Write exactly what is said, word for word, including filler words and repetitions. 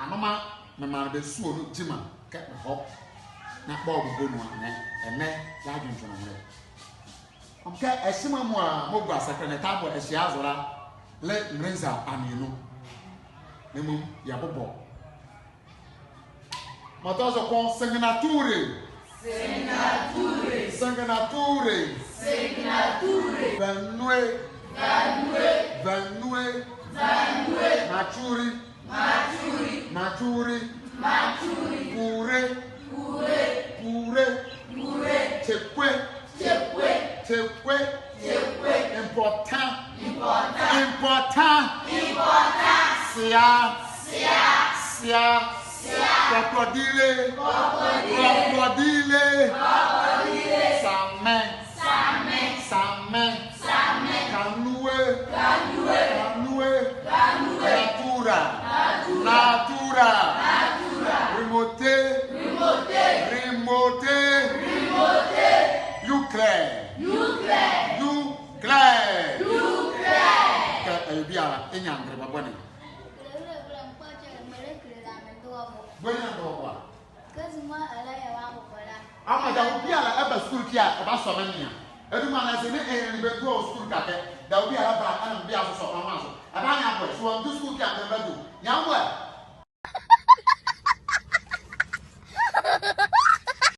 Anoma memaa no bɛ suo no gyima kɛ bɛhɔ. Na bɔ ɔ bobɔ nu a, ɛnɛ, ɛnɛ, yɛadwendwene nwolɛ. Ɔm kɛ ɛhye mɔɔ mɔɔ a, mɔɔ gua sɛkɛlɛ ne table ɛhye azo la, le nrɛnza anienu. Na mmom, yɛbobɔ. Mɔɔ tɔ zo ko, signature. Signature. Signature. Signature. Vanue. Vanue. Vanue. Vanue. Mature. Mature. Mature. Mature. Pure. Pure. Pure. Pure. Kyekwe. Kyekwe. Kyekwe. Kyekwe. Important. Important. Important. Important. Sea. Sea. Sea. Sea. Crocodile. Crocodile. Crocodile. Crocodile. Same. Same. Same. Same. Canoe. Canoe. Canoe. Canoe. Natura. Natura. Natura. Natura. Remote. Remote. Remote. Remote. Ukraine. Ukraine. Ukraine. Ukraine. Kɛ, eh, biala, ɛnyɛ andrɛ ba bɔne. Bɔne andrɛ ba bɔa. Kɛzi mɔɔ ɛlɛyɛ wɔ abobɔ la. Amaa dawɔ biala ɛba sukulu ɛke a, ɛbasɔ me nea. Ɛduma na ɛze ne ɛyɛ ne bɛdua wɔ sukulu ɛke a. Dawɔ biala ɛba, ɛnee bia sosɔ ɔmaa zo. Ɛbanyɛ abɔ, so wɔndu sukulu ɛke a, ɛbadu. Nyɛ abɔ.